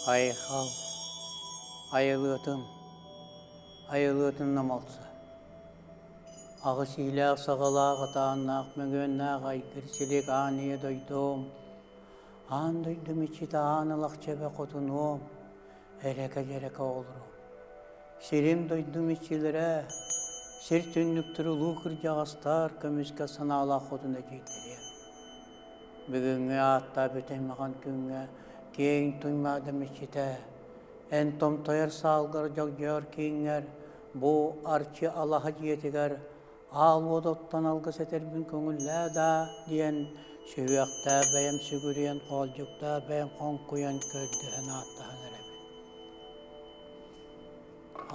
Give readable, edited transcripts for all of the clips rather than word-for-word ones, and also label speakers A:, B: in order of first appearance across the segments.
A: Айхал, айылыатым, айылыатын намалса. Аҕыс иилээх саҕалаах атааннаах мөҥүөннээх айгыр силик аан ийэ дойдум, аан дойдум иччитэ аан ылахча эбэ хотунуом, эрэкэ-дьэрэкэ оҕолорум. Сирим дойдум иччилэрэ, сир түннүктэр улуу кырдьаҕастар көмүскэ санаалаах хотун эдьиийдэриэм. Бүгүҥҥү ааттаа бүтэй маҕан күҥҥэ киэҥ туймаадам иччитэ, эн томтойор саалгар дьогдьойор кииҥҥэр бу Арчы алаһа дьиэтигэр аал уот оттон алгыс этэрбин көҥүллээ даа диэн сүһүөхтээх бэйэм сүгүрүйэн хоолдьуктаах бэйэм хоҥкуйан көрдөһөн ааттаһан эрэбин.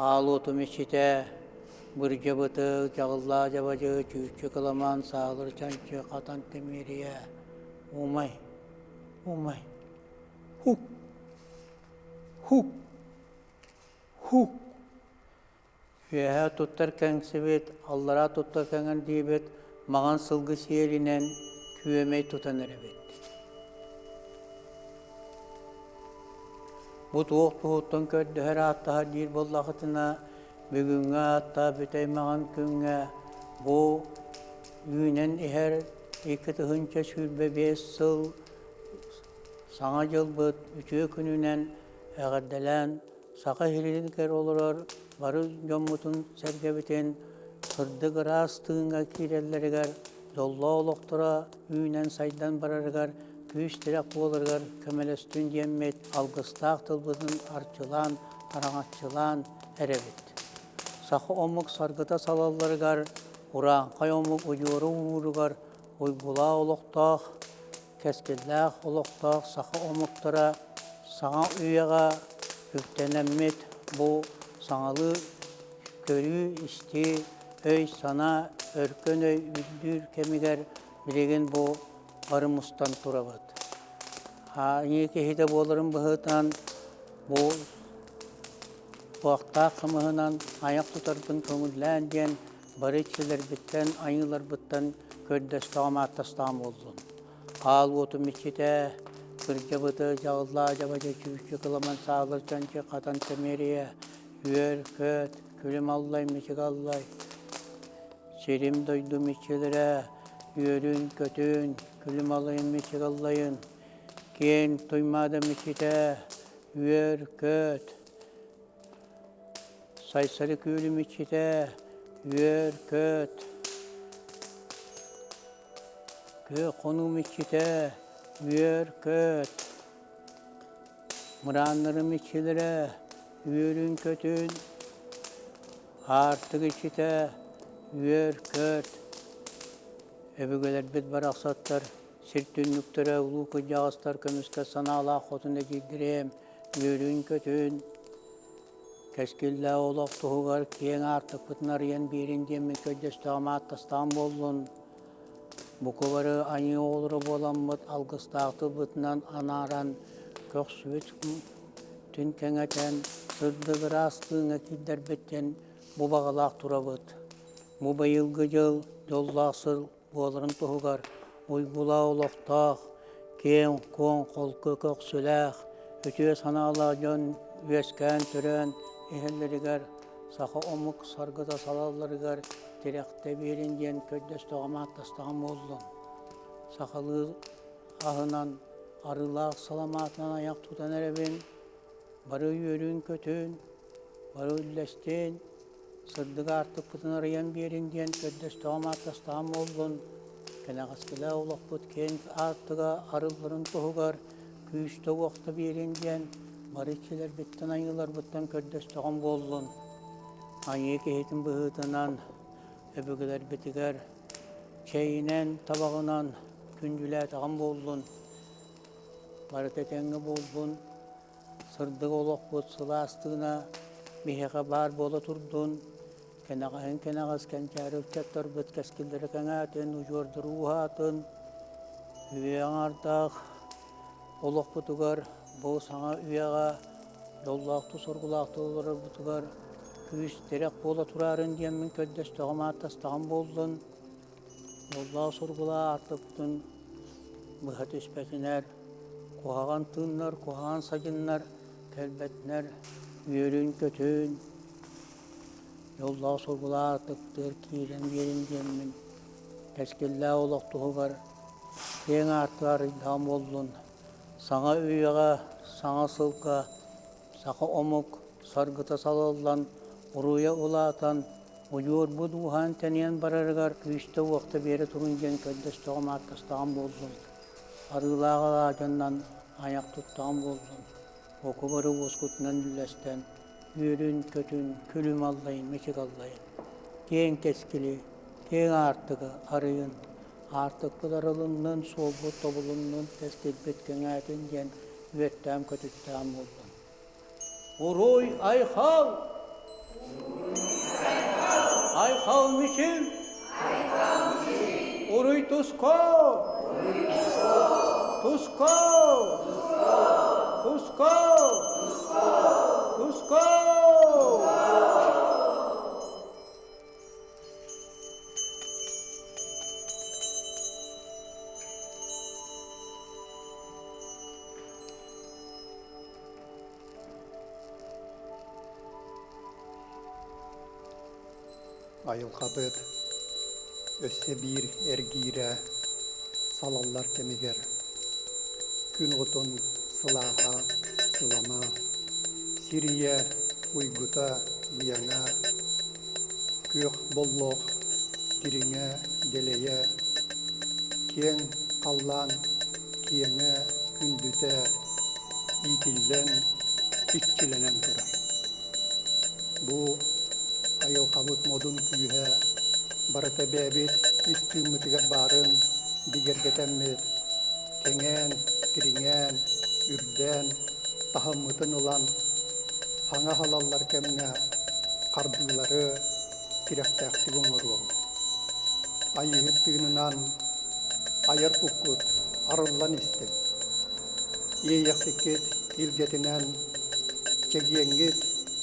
A: Аал уотум иччитэ бырдьа бытык, дьаҕыллаа дьабадьы, чүүччү кыламан, саалыр чанчы, хатан тимириэ, умай, умай, хук, хук, хук. Үөһээ туттар кэҥсибит, аллараа туттар кэҥэрдиибит, маҕан сылгы сиэлинэн күөмэй тутан эрэбит. Бу туох туһуттан көрдөһөр ааттаһар диир буоллахытына, бүгүҥҥү ааттаах бүтэй маҕан күҥҥэ бу үүнэн иһэр 2025 сыл Саҥа дьылбыт үтүө күнүнэн эҕэрдэлээн Саха сиригэр олорор бары дьоммутун-сэргэбитин сырдык ыраас тыыҥҥа киирэллэригэр, дьоллоох олохторо үүнэн-сайдан барарыгар күүс-тирэх буоларыгар көмөлөстүн диэммит алгыстаах тылбытын арчылаан, араҥаччылаан эрэбит. Саха омук саргыта салалларыгар, урааҥхай омук удьуора ууругар уйгулаах олохтоох кэскиллээх олохтоох саха омуктара саҥа үйэҕэ үктэнэммит бу саҥалыы көрүү-истии, өй-санаа, өркөн өй үрдүүр кэмигэр билигин бу бары мустан турабыт. Айыы киһитэ буоларын быһыытынан бу туохтаах хымыһынан айах тутарбын көҥүллээн диэн бары иччилэрбиттэн, айыыларбыттан көрдөстөҕүм, ааттастаҕым буоллун. Аал уотум иччитэ, кырдьабыты, дьаҕыллаа дьабадьа чүүччү кыламан саалыр чанчы хатан тэмиэрийэ, үөр, көт, күлүм аллай, мичик аллай, сирим дойдум иччилэрэ, үөрүн, көтүн, күлүм аллайын, мичик аллайын, киэҥ туймаадам иччитэ, үөр, көт, Сайсары күөлүм иччитэ, үөр-көт, күөх хонуум иччитэ, үөр-көт, мырааннарым иччилэрэ, үөрүн-көтүн, аартык иччитэ, үөр-көт, өбүгэлэрбит барахсаттар, сир түннүктэрэ, улуу кырдьаҕастар көмүскэ санаалаах хотун эдьиийдэрим, үөрүн-көтүн, Кэскиллээх олох туһугар киэҥ аартыкпытын арыйан биэрин диэммин көрдөстөҕүм ааттастаҕым буоллун. Бука бары айыы оҕолоро буоламмыт алгыстаах тылбытынан анааран көхсүбүт түн кэҥэтэн сырдык ыраас тыыҥҥа киирдэрбит диэн бу баҕалаах турабыт. Бу быйылгы дьыл дьоллоох сыл буоларын туһугар уйгулаах олохтоох, киэҥ-куоҥ холку көхсүлээх, үтүө санаалаах дьон үөскээн-төрөөн иһэллэригэр, саха омук саргыта салалларыгар тирэхтэ биэрин диэн көрдөстөҕүм ааттастаҕым буоллун. Сахалыы аһынан, арыылаах саламаатынан айах тутан эрэбин, бары үөрүүн-көтүүн, бары үллэстиин, Сырдык аартыкпытын арыйан биэриҥ диэн көрдөстөҕүм-ааттастаҕым буоллун, кэнэҕэскилээх олохпут киэҥ аартыга арылларын туһугар күүстэ-уохта биэриҥ диэн бары иччилэрбиттэн, айыыларбыттан көрдөстөҕүм буоллун. Айыы киһитин быһыытынан өбүгэлэрбитигэр чэйинэн, табаҕынан күндүлээтэҕим буоллун, барыта этэҥҥэ буоллун. Сырдык олохпут сылаас тыына биһиэхэ баар буола турдун, кэнэҕэһин кэнэҕэс кэнчээри ыччаттарбыт кэскиллэрэ кэҥээтин, удьуордара ууһаатын, үйэ аҥаардаах олохпутугар бу саҥа үйэҕэ дьоллоохтук соргулаахтык олорорбутугар күүс-тирэх буола тураарын диэммин көрдөстөҕүм ааттастаҕым буоллун, дьоллоох соргулаах аартыкпытын быһа түспэтинэр, Куһаҕан тыыннар, куһаҕан садьыннар кэлбэтинэр үөрүн-көтүн, дьоллоох соргулаах ытыктыыр киирэн биэрин диэммин, кэскиллээх олох туһугар киэҥ аартык арыйдаҕым буоллун, саҥа үйэҕэ, саҥа сылга саха омук саргыта салаллан, уруйа улаатан, удьуорбут ууһаан-тэнийэн барарыгар күүстэ-уохта биэрэ турун диэн көрдөстөҕүм, ааттастаҕым буоллун, арыылаах алаадьыннан айах туттаҕым буоллун, оку бары уоскутунан үллэстэн, үөрүн-көтүн, күлүм аллайын, мичик аллайын, киэҥ кэскили, киэҥ аартыгы арыйын, аартыкпыт арылыннын, суолбут тобулуннун, кэскилбит кэҥээтин диэн үөттээн-көтүттээн буоллун. Уруй айхал! Айхал мичил! Уруй туско! Туско! Туско! Туско!
B: Айылҕабыт өссө биир эргиирэ салаллар кэмигэр күн отун сылааһа сылама, сир ийэ уйгута быйаҥа, күөх боллох дириҥэ дэлэйэ, киэҥ халлаан киэҥэ күндүтэ иитиллэн, иччилэнэн турар. Бу айылҕабыт модун күүһэ барыта бэйэбит ис тыыммытыгар баарын бигэргэтэммит, кэҥээн, дириҥээн, үрдээн, таһыммытын ылан, хаҥа аһылаллар кэмҥэ хардыылары тирэхтээхтик оҥоруоҕуҥ. Айыыһыт тыынынан айар куккут арыллан истиҥ. Иэйэхсиккит илгэтинэн чэгиэҥҥит,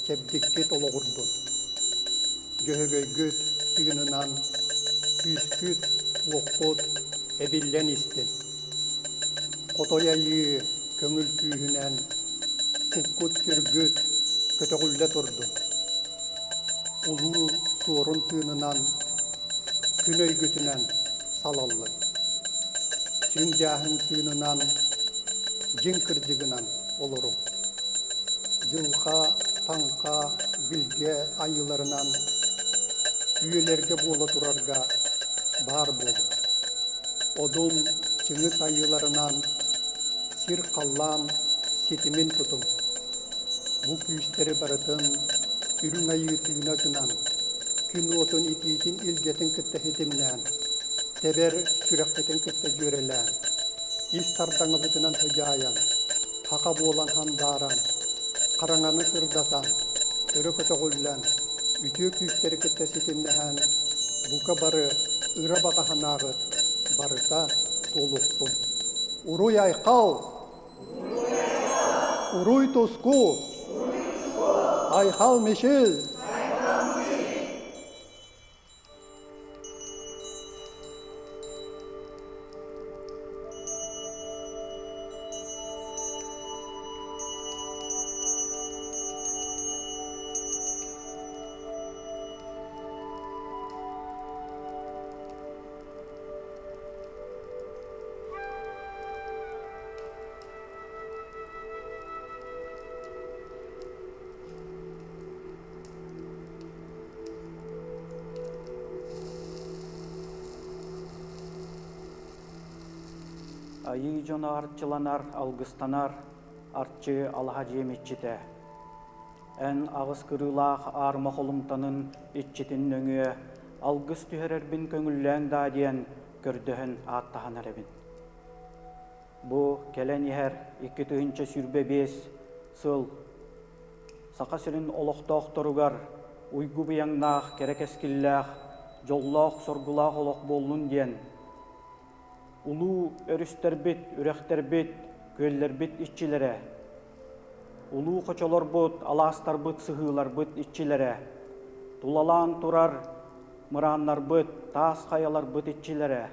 B: чэбдиккит олоҕурдун. Дьөһөгөйгүт тыынынан күүскүт, уоххут эбиллэн истин. Хотой айыы көҥүл күүһүнэн куккут-сүргүт көтөҕүллэ турдун. Улуу суорун тыынынан күн өйгүтүнэн салаллын. Сүҥ дьааһын тыынынан дьиҥ кырдьыгынан олоруҥ. Дьылҕа, таҥха, билгэ айыыларынан үйэлэргэ буола турарга баар буолуҥ. Одун Чыҥыс айыыларынан сир-халлаан ситимин тутуҥ. Бу күүстэри барытын үрүҥ айыы тыына гынан, күн уотун итиитин илгэтин кытта ситимнээн, тэбэр сүрэххитин кытта дьүөрэлээн, ис сардаҥабытынан сыдьаайан, хаха буолан хандааран, хараҥаны сырдатан, өрө көтөҕүллэн, үтүө күүстэри кытта ситимнэһэн, бука бары ыра баҕа санааҕыт барыта туолуохтун. Уруй айхал! Уруй туску! Айхал Мишель!
C: Айыы дьоно арчыланар, алгыстанар, арчы алаһа дьиэм иччитэ. Эн аҕыс кырыылаах аарыма холумтанын иччитин нөҥүө алгыс түһэрэрбин көҥүллээҥ даа диэн көрдөһөн ааттаһан эрэбин. Бу кэлэн иһэр 2025 сыл Саха сирин олохтоохторугар уйгу быйаҥнаах, кэрэ кэскиллээх, дьоллоох-соргулаах олох буоллун диэн улуу өрүстэрбит, үрэхтэрбит, күөллэрбит иччилэрэ, улуу хочолорбут, алаастарбыт, сыһыыларбыт иччилэрэ, тулалаан турар мырааннарбыт, таас хайаларбыт иччилэрэ,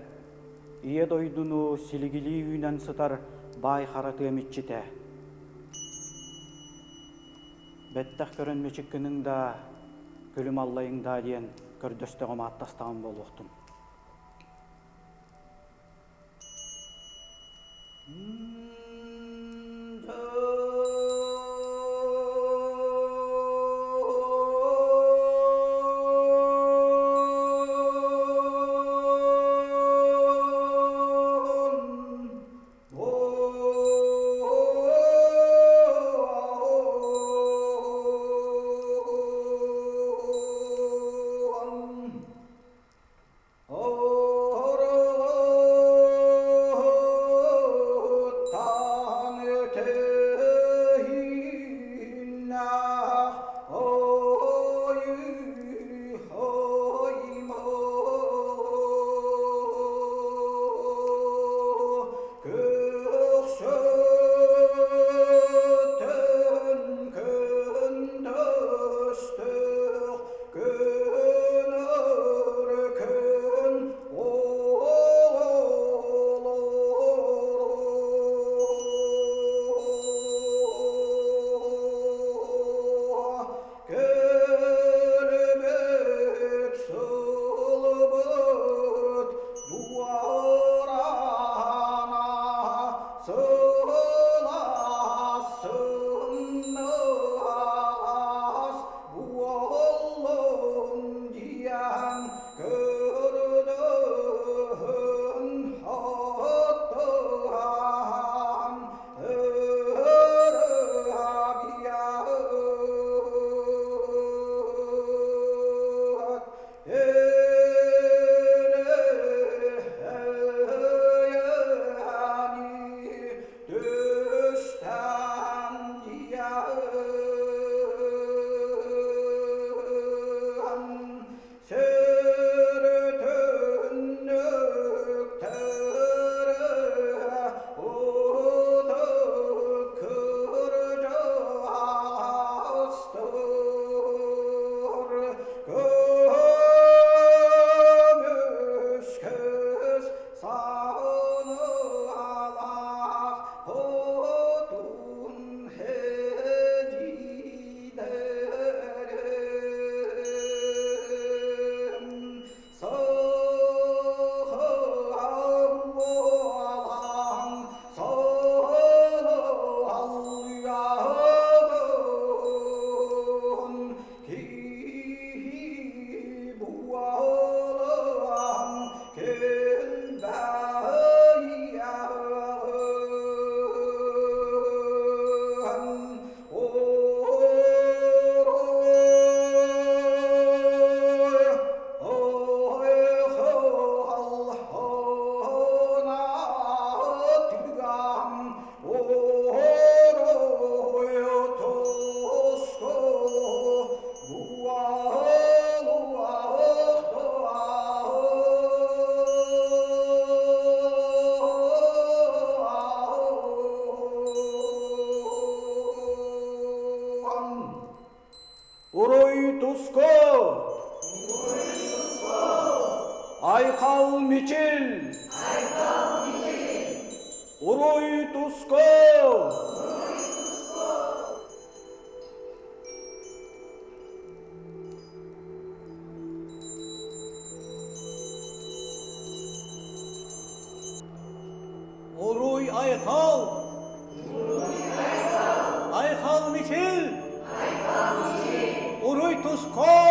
C: Ийэ дойдуну силигилии үүнэн сытар баай хара тыам иччитэ. Бэттэх көрөн мичик гыныҥ даа, күлүм аллайыҥ даа диэн көрдөстөҕүм ааттастаҕым буолуохтун. Уруй туску! Айхал Мичил! Уруй туску!
A: Уруй Айхал! Айхал Мичил! Уруй Туско!